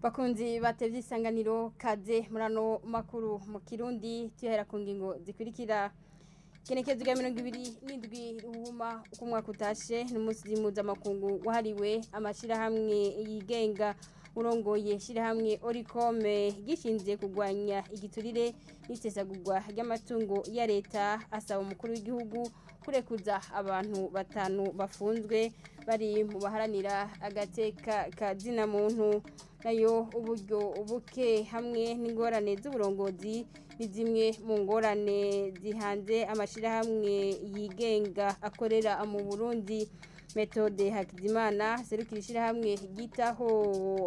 Bakunzi batevye isanganiro kaze murano makuru mu Kirundi tuyahera ku ngingo zikurikira. Igenekerezo rya 27 Ruhuma uko umwaka utashe n'umunsi mpuzamakungu wahariwe amashirahamwe yigenga. Urongoye ishirahamwe Oricome gishinze kugwanya igiturire n'isesagurwa ry'amatungo ya leta asaba umukuru w'igihugu kurekuza abantu batanu bafunzwe bari mu baharanira agateka ka zina muntu. Nayo uburyo ubuke hamwe n'ingorane z'uburongozi ni zimwe mu ngorane zihanze amashirahamwe yigenga akorera mu Burundi. Methode Hakizimana serukira ishirahamwe ryitaho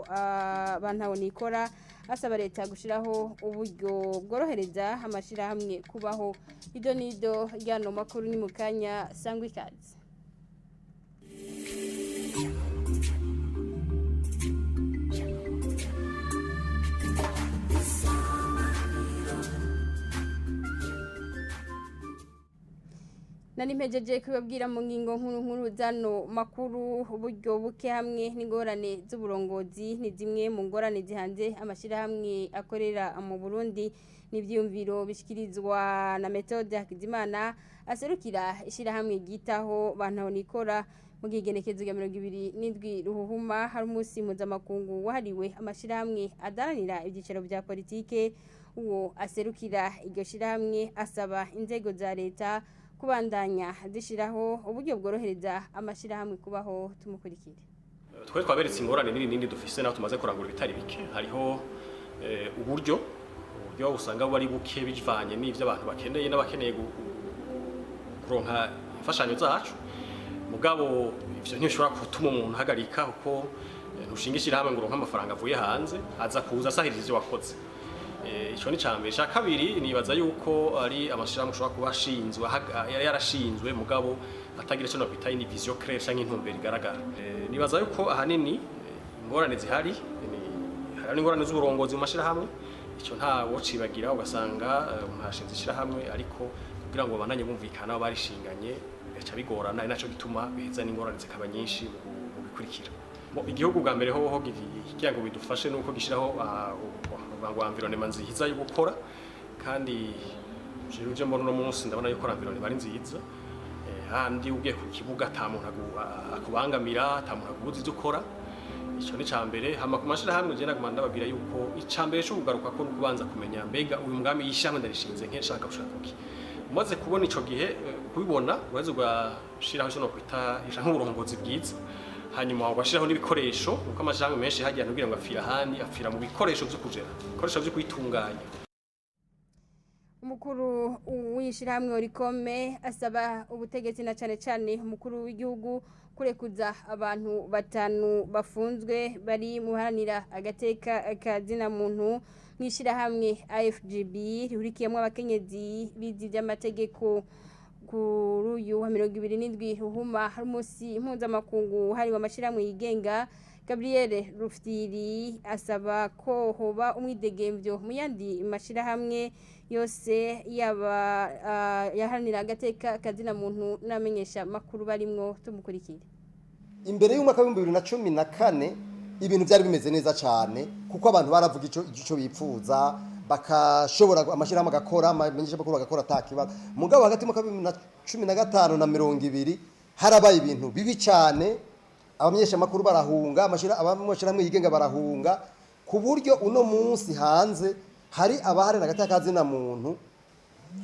abantu nikora asaba leta gushiraho uburyo bworohereza amashirahamwe kubaho. Ido nido ryano makuru ni mukanya sangwa ikaze. Nari mpejeje kubabwira mu ngingo nkuru nkuru zano makuru uburyo buke hamwe n'ingorane z'uburongozi ni zimwe mu ngorane zihanze amashirahamwe akorera mu Burundi. N'ivyumviro bishikirizwa na Methode Hakizimana aserukira ishirahamwe ryitaho bantu nikora. Mu gigenekezo rya 27 Ruhuhuma hari umunsi mpuzamakungu wahariwe amashirahamwe adaranira ibyicaro vya politike. Uwo aserukira iryo shirahamwe asaba inzego za leta kubandanya zishiraho uburyo bworohereza amashirahamwe kubaho. Tumukurikire. Twe twaberetse ingorane nini nini dufise naho tumaze kurangura ibitari bike. Hariho uburyo usanga bari buke bivanye n'ivyo abantu bakeneye n'abakeneye kuronka imfashanyo zacu. Mugabo ivyo ntibishobora gutuma umuntu ahagarika kuko ntushinga ishirahamwe ngo uronke amafaranga avuye hanze aza kuza asahiriza ivyo wakoze. Ico ni cambere. Ca kabiri nibaza yuko ari amashirahamwe ushobora kuba ashinzwe yarashinzwe mugabo atagira ico nokwita ni vision claire canke intumbero igaragara. Nibaza yuko ahanini ingorane zihari hari ingorane z'uburongozi mu mashirahamwe. Ico nta wocibagira, ugasanga umuntu ashinze ishirahamwe ariko kugira ngo babandanye bumvikana barishinganye bigaca bigorana, ari naco gituma biheza n'ingorane zikaba nyinshi mu bikurikira. Igihugu bwa mbere hoho kugira ngo bidufashe nuko gishiraho ngo environnement nziza yo gukora, kandi je mbona uno munsi ndabona yuko environnement ari nziza. Handi ugiye ku kibuga ata muntu akubangamira, ata muntu akubuza ivyo ukora. Ico ni cambere. Hama ku mashirahamwe je naguma ndababwira yuko icambere cyo kugaruka ko nukubanza kumenya mbega uyu mugambi y'ishirahamwe ndarishinze nke nshaka gushaka kuki. Umaze kubona ico gihe kubibona uraza ugashiraho ico nokwita nk'uburongozi bwiza, hanyuma ugashiraho n'ibikoresho kuko amashirahamwe menshi hagiye kugira ngo apfira ahandi apfira mu bikoresho vyo kujera, ibikoresho vyo kwitunganya. Umukuru w'ishirahamwe Oricome asaba ubutegetsi na cane cane umukuru w'igihugu kurekuza abantu batanu bafunzwe bari muharanira agateka ka zina muntu mw'ishirahamwe AFGB rihurikiyemwo abakenyezi bizi vy'amategeko. Kuri uyu wa 27 Ruhuma hari umunsi mpuzamakungu wahariwe amashirahamwe yigenga. Gabriel Rufyiri asaba ko hoba umwidegemvyo mu yandi mashirahamwe yose yaba yaharanira agateka kazina muntu n'amenyesha makuru barimwo. Tumukurikire. Imbere y'umwaka wa 2014 ibintu byari bimeze neza cyane kuko abantu baravuga ico bipfuza, bakashobora amashirahamwe agakora, amamenyesha makuru bagakora atakibazo. Mugabo hagati mu 2015 na 20 harabaye ibintu bibi cyane, abamenyesha makuru barahunga, amashirahamwe yigenga barahunga, ku buryo uno munsi hanze hari abaharira agateka kazina muntu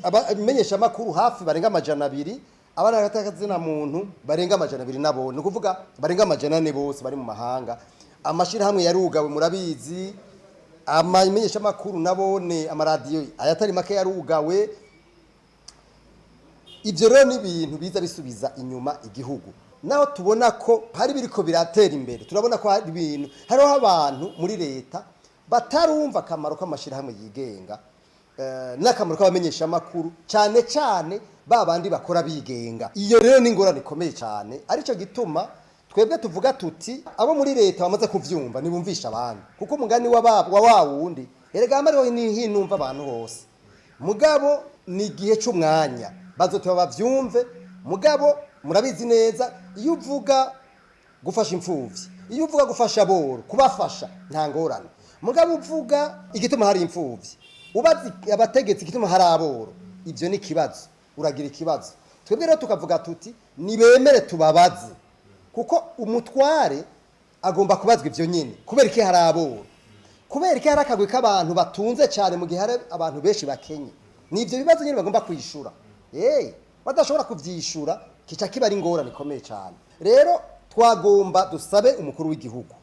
abamenyesha makuru hafi barenga 200, abana agateka kazina muntu barenga 200 nabo, ni kuvuga barenga 400 bose bari mu mahanga. Amashirahamwe yarugawe murabizi, amamenyesha makuru nabone amaradiyo ayatari make yarugawe. Ivyo rero ni ibintu biza bisubiza inyuma igihugu. Naho tubona ko hari biriko biratera imbere, turabona ko hari ibintu, hariho abantu muri leta batarumva akamaro k'amashirahamwe yigenga n'akamaro k'abamenyesha makuru, cyane cyane ba bandi bakora bigenga. Iyo rero ni ingorane ikomeye cyane, arico gituma twebwe tuvuga tuti abo muri leta bamaze kuvyumva nibumvisha abandi, kuko umugani wa wa wundi erega amariho ni hinumva abantu hose. Mugabo ni igihe c'umwanya bazotuba bavyumve. Mugabo murabizi neza, iyo uvuga gufasha imfuvyi, iyo uvuga gufasha aboro, kubafasha nta ngorane. Mugabo uvuga igituma hari imfuvyi, ubaza abategetsi igituma hari aboro, ivyo ni ikibazo, uragira ikibazo. Twebwe rero tukavuga tuti nibemere tubabaze, kuko umutware agomba kubazwa ivyo nyene. Kubera iki hari aboro? Kubera iki hari akagwi k'abantu batunze cyane mu gihe hari abantu benshi bakenye? Ni ivyo bibazo nyene bagomba kwishura. Badashobora kuvyishura kica kiba ari ingorane ikomeye cyane. Rero twagomba dusabe umukuru w'igihugu,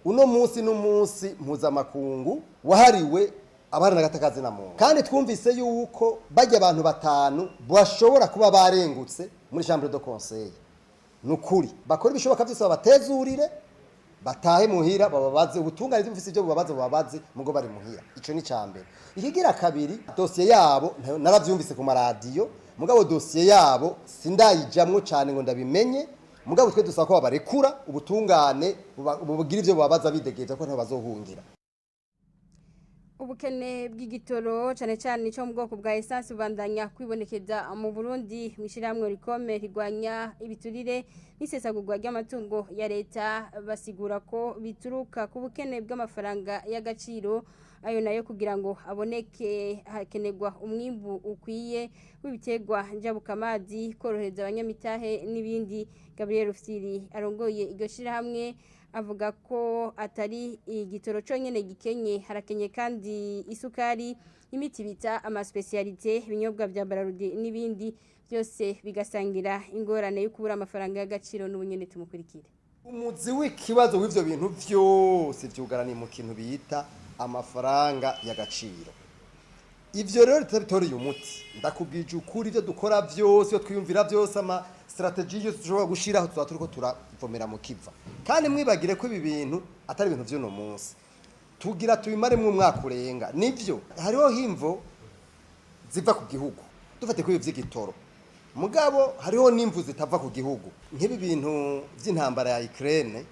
uno munsi n'umunsi mpuzamakungu wahariwe abana n'agatakazi na muntu, kandi twumvise yuko bajya abantu batanu bashobora kuba barengutse muri chambre de conseil, nukuri bakora ibishoboka byose babatezurire batahe muhira, bababaze ubutungane bufise ibyo bubabaze, bubabaze mugo bari muhira. Ico ni cambere. Ikigira kabiri, dosiye yabo naravyumvise ku maradiyo, mugabo dosiye yabo sindayijamwo cane ngo ndabimenye. Mugabo twe dusaba ko babarekura, ubutungane bugira ivyo bubabaza bidegeje, ko ntaho bazohungira. Ubukene bw'igitoro cane cane cyo mu bwoko bwa essence bubandanya kwibonekeza mu Burundi. Mwishirahamwe rikome rigwanya ibiturire n'isesagurwa ry'amatungo ya leta basigura ko bituruka ku bukene bw'amafaranga y'agaciro. Ayo nayo kugira ngo aboneke hakenerwa umwimbu ukwiye w'ibiterwa njabukamazi, korohereza abanyamitahe n'ibindi. Gabriel Rufyiri arongoye iryo shirahamwe avuga ko atari igitoro conyene gikenye, harakenye kandi isukari, imiti bita amaspecialité, ibinyobwa bya Brarudi n'ibindi, byose bigasangira ingorane yo kubura amafaranga y'agaciro. N'ubunyene tumukurikire. Umuzi w'ikibazo w'ivyo bintu vyose vyugaraniye mu kintu bita amafaranga y'agaciro. Ivyo rero tutabitoreye umuti, ndakubwije ukuri, ivyo dukora vyose, ivyo twiyumvira vyose, ama stratégie yose dushobora gushiraho, tuba turiko turavomera mu kiva. Kandi mwibagire ko ibi bintu atari ibintu vy'uno munsi, tugira tubimaremwo umwaka urenga. Nivyo, hariho himvo ziva ku gihugu, dufate kuri ibi vy'igitoro, mugabo hariho n'imvu zitava ku gihugu, nk'ibi bintu vy'intambara ya Ukraine,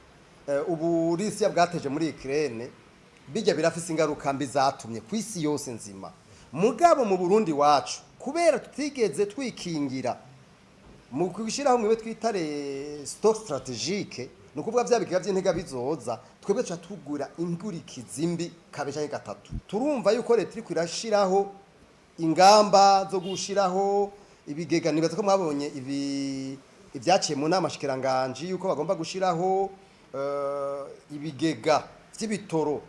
Uburusiya bwateje muri Ukraine. Bijya birafise ingaruka mbi zatumye ku isi yose nzima. Mugabo mu Burundi wacu, kubera tutigeze twikingira mu gushyiraho mwiwe twita stock stratégique, ni ukuvuga bya bigega by'intega bizoza, twebwe tuca tugura ingurikizi mbi kabiri canke gatatu. Turumva yuko leta iriko irashiraho ingamba zo gushiraho ibigega. Nibaza ko mwabonye ibi ibyaciye mu nama shikiranganji, yuko bagomba gushiraho ibigega vy'ibitoro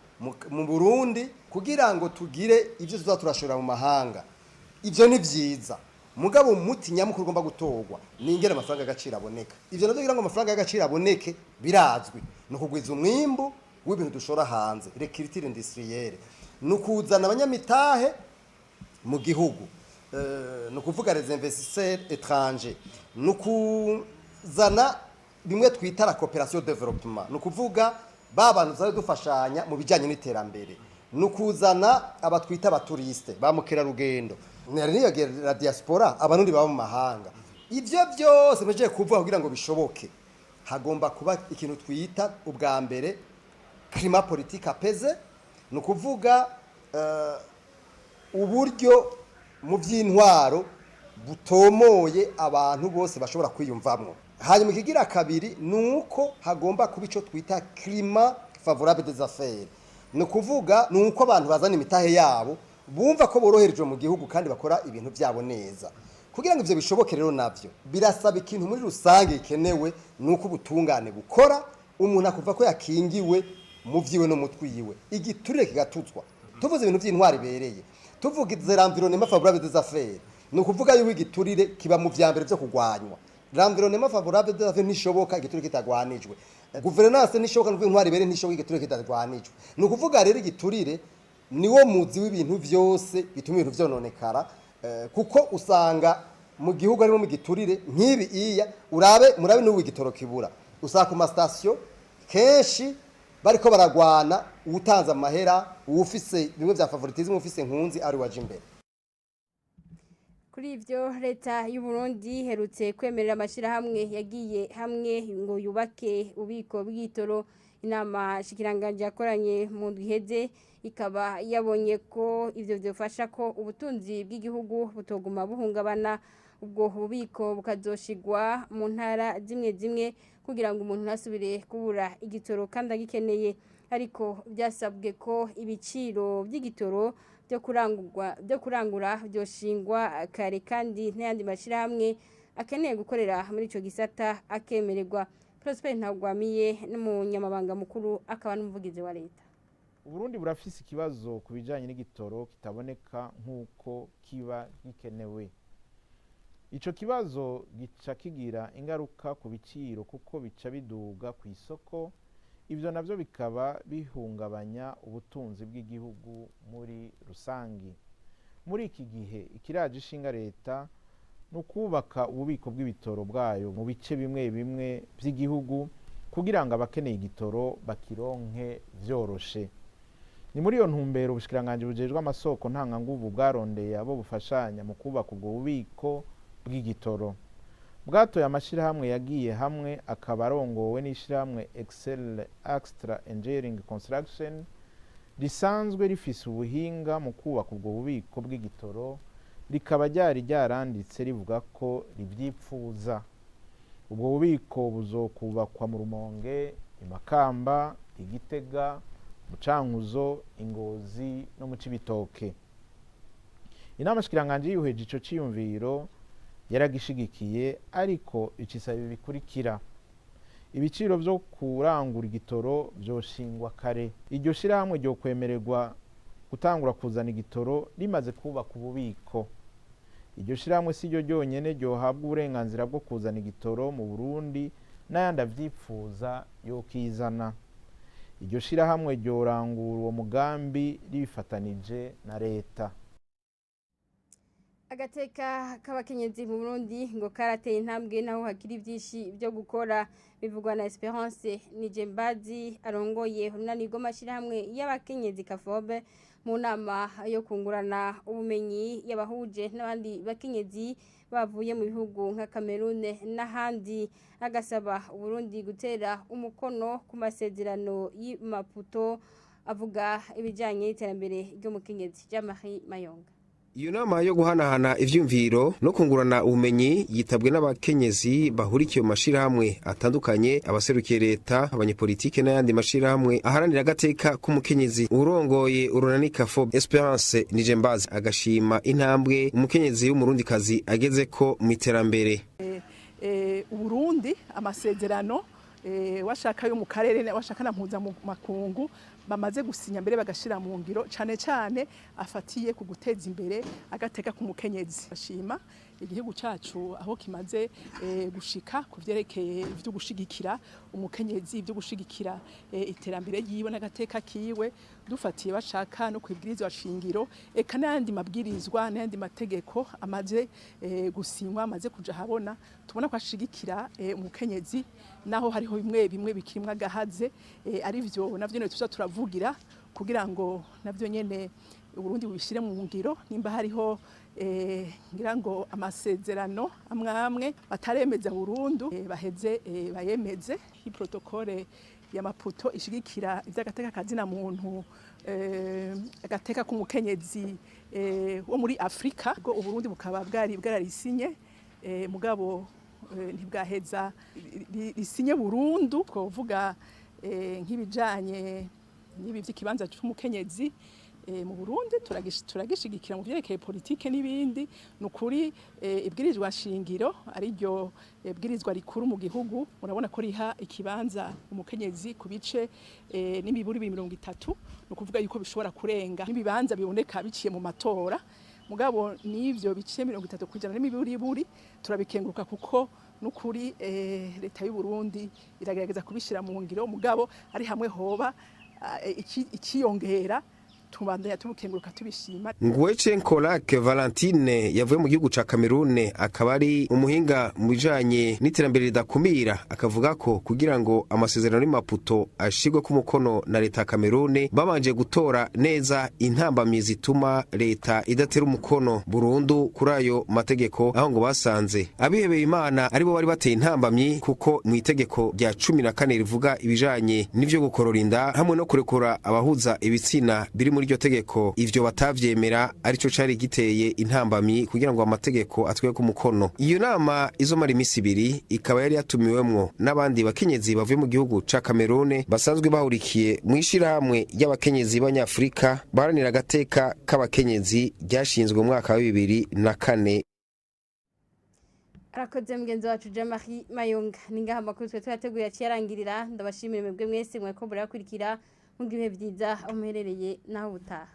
mu Burundi kugira ngo tugire ivyo tuza turashora mu mahanga. Ivyo ni vyiza, mugabo umuti nyamukuru ugomba gutorwa ni ingene amafaranga y'agaciro aboneka. Ivyo navyo, kugira ngo amafaranga y'agaciro aboneke, birazwi, ni ukugwiza umwimbu w'ibintu dushora hanze, recruitment industrielle, ni ukuzana abanyamitahe mu gihugu, ni ukuvuga les investisseurs étrangers, ni ukuzana bimwe twita la coopération développement, ni ukuvuga ba bantu tuzabe dufashanya mu bijyanye n'iterambere, ni ukuzana abatwita aba touristes, ba mukerarugendo, nari niyo la diaspora, abarundi baba mu mahanga. Ivyo byose mpejeje kuvuga, kugira ngo bishoboke hagomba kuba ikintu twita ubwa mbere climat politique apaisé, ni ukuvuga uburyo mu by'intwaro butomoye abantu bose bashobora kwiyumvamwo. Hanyuma ikigira kabiri ni uko hagomba kuba icyo twita climat favorable des affaires, ni ukuvuga ni uko abantu bazana imitahe yabo bumva ko boroherejwe mu gihugu kandi bakora ibintu byabo neza. Kugira ngo ivyo bishoboke rero, navyo birasaba ikintu muri rusange gikenewe, ni uko ubutungane bukora, umuntu akuva ko yakingiwe mu vyiwe no mutwi yiwe, igiturire kigatuzwa. Tuvuze ibintu by'intwari ibereye, tuvuga l'environnement favorable des affaires, ni ukuvuga yuko igiturire kiba mu vya mbere vyo kugwanywa. L'environnement favorable des affaires ntishoboka igiturire kitagwanijwe. Gouvernance ntishoboka, nukuvuga intwari ibereye ntishoboka igiturire kitagwanijwe. Ni ukuvuga rero igiturire niwo muzi w'ibintu vyose bituma ibintu vyononekara, kuko usanga mu gihugu harimo mu giturire nk'ibi iya urabe murabe n'ubu igitoro kibura, usanga ku ma station kenshi bariko baragwana uwutanze amahera, uwufise bimwe vya favoritisme, ufise nkunzi ari waje imbere. Kuri ivyo, leta y'u Burundi iherutse kwemerera amashirahamwe yagiye hamwe ngo yubake ububiko bw'igitoro. Inama shikiranganje yakoranye mu ndwi iheze ikaba yabonye ko ivyo vyofasha ko ubutunzi bw'igihugu butoguma buhungabana. Ubwo bubiko bukazoshigwa mu ntara zimwe zimwe kugira ngo umuntu ntasubire kubura igitoro kandi agikeneye. Ariko byasabwe ko ibiciro by'igitoro byo kurangurwa byo kurangura byoshingwa kare, kandi n'ayandi mashyirahamwe akeneye gukorera muri ico gisata akemererwa. Prosper Ntagwamiye n'umunyamabanga mukuru akaba n'umuvugizi wa leta. Uburundi burafise ikibazo ku bijanye n'igitoro kitaboneka nk'uko kiba gikenewe. Ico kibazo gica kigira ingaruka ku biciro, kuko bica biduga ku isoko. Ivyo navyo bikaba bihungabanya ubutunzi bw'igihugu muri rusangi. Muri iki gihe, ikiraje ishinga leta ni ukubaka ububiko bw'ibitoro bwayo mu bice bimwe bimwe by'igihugu, kugira ngo abakeneye igitoro bakironke vyoroshe. Ni muri iyo ntumbero ubushikiranganji bujejwe amasoko ntanganguvu bwarondeye abo bufashanya mu kubaka ubwo bubiko bw'igitoro. Bwatoye amashyirahamwe yagiye hamwe, akaba arongowe n'ishyirahamwe Excel Extra Engineering Construction, risanzwe rifise ubuhinga mu kubaka ubwo bubiko bw'igitoro, rikaba ryari ryaranditse rivuga ko rivyipfuza. Ubwo bubiko buzokubakwa mu Rumonge, Imakamba, Igitega, mu Cankuzo, Ingozi no mu Cibitoke. Inama shikiranganji yuheje ico ciyumviro, yaragishigikiye, ariko icisaba ibi bikurikira: ibiciro vyo kurangura igitoro vyoshingwa kare, iryo shirahamwe ryo kwemererwa gutangura kuzana igitoro rimaze kubaka ububiko, iryo shirahamwe si ryo ryonyene ryohabwa uburenganzira bwo kuzana igitoro mu Burundi, n'ayandi avyipfuza yokizana, iryo shirahamwe ryorangura uwo mugambi ribifatanije na leta. Agateka k'abakenyezi mu Burundi ngo karateye intambwe naho hakiri byinshi byo gukora. Bivugwa na Esperance Nijembazi, arongoye urunani rw'amashyirahamwe y'abakenyezi Kafobe, mu nama yo kungurana ubumenyi yabahuje n'abandi bakenyezi bavuye mu bihugu nka Cameroon n'ahandi. Agasaba Uburundi gutera umukono ku masezerano y'i Maputo avuga ibijyanye n'iterambere ry'umukenyezi. Jean-Marie Mayonga. Iyo nama yo guhanahana ivyumviro no kungurana ubumenyi yitabwe n'abakenyezi bahurikiye mu mashirahamwe atandukanye, abaserukiye leta, abanyepolitike n'ayandi mashirahamwe aharanira agateka k'umukenyezi. Urongoye urunani Kafo, Esperance Nijembazi, agashima intambwe umukenyezi w'umurundikazi ageze ko mu iterambere. Uburundi amasezerano washaka yo mu karere, washaka na mpuzamakungu bamaze gusinya, mbere bagashira mu ngiro, cane cane afatiye ku guteza imbere agateka k'umukenyezi. Bashima igihugu cacu aho kimaze gushika ku vyerekeye ivyo gushigikira umukenyezi, ivyo gushigikira iterambere ryiwe n'agateka kiwe, dufatiye bashaka no kwibwirizwa shingiro, eka n'ayandi mabwirizwa n'ayandi mategeko amaze gusinywa, amaze kuja habona, tubona ko ashigikira umukenyezi, naho hariho bimwe bimwe bikirimwa agahaze, ari vyo navyo nyene tuza turavugira kugira ngo navyo nyene Uburundi bubishire mu ngiro. Nimba hariho ngira ngo amasezerano amwe amwe bataremeza burundu, baheze bayemeze. Protocole ya Maputo ishigikira ivy'agateka kazina muntu, agateka k'umukenyezi wo muri Afrika, bwo Uburundi bukaba bwari bwararisinye, mugabo ntibwaheza risinye burundu. Twovuga nk'ibijanye n'ibi vy'ikibanza c'umukenyezi mu Burundi, turagishigikira mu vyerekeye politike n'ibindi. Nukuri ibwirizwa shingiro, ariryo bwirizwa rikuru mu gihugu, murabona ko riha ikibanza umukenyezi ku bice n'imiburi 30. Nukuvuga yuko bishobora kurenga n'ibibanza biboneka biciye mu matora. Mugabo n'ivyo bice 30% n'imiburiburi turabikenguruka, kuko nukuri leta y'u Burundi iragerageza kubishira mu ngiro. Mugabo ari hamwe hoba ikiyongera, tubandanya tumukenguruka, tubishima. Ngweche Nkolak Valentine yavuye mu gihugu ca Cameroon, akaba ari umuhinga mu bijanye n'iterambere ridakumira, akavuga ko kugira ngo amasezerano y'Maputo ashigwe ku mukono na leta ya Cameroon, babanje gutora neza intambamyi zituma leta idatera umukono burundu kuri ayo mategeko, aho ngo basanze abihebeye Imana aribo bari bateye intambamyi, kuko mu itegeko rya 14 rivuga ibijanye n'ivyo gukorora inda hamwe no kurekura abahuza ibitsina biri muri muri iryo tegeko ivyo batavyemera, arico cari giteye intambamyi kugira ngo amategeko atwe ku mukono. Iyo nama izomara imisi 2 ikaba yari yatumiwemwo n'abandi bakenyezi bavuye mu gihugu ca Cameroon basanzwe bahurikiye mu ishirahamwe ry'abakenyezi b'Abanyafrika baharanira agateka k'abakenyezi ryashinzwe mu mwaka wa 2004. Arakoze mugenzi wacu Jean-Marie Mayonga. Ni ngaha amakuru twe twateguye aciyarangirira. Ndabashimire mwebwe mwese mweko murakurikira. Mugira ibihe byiza aho muherereye naho ubutaha.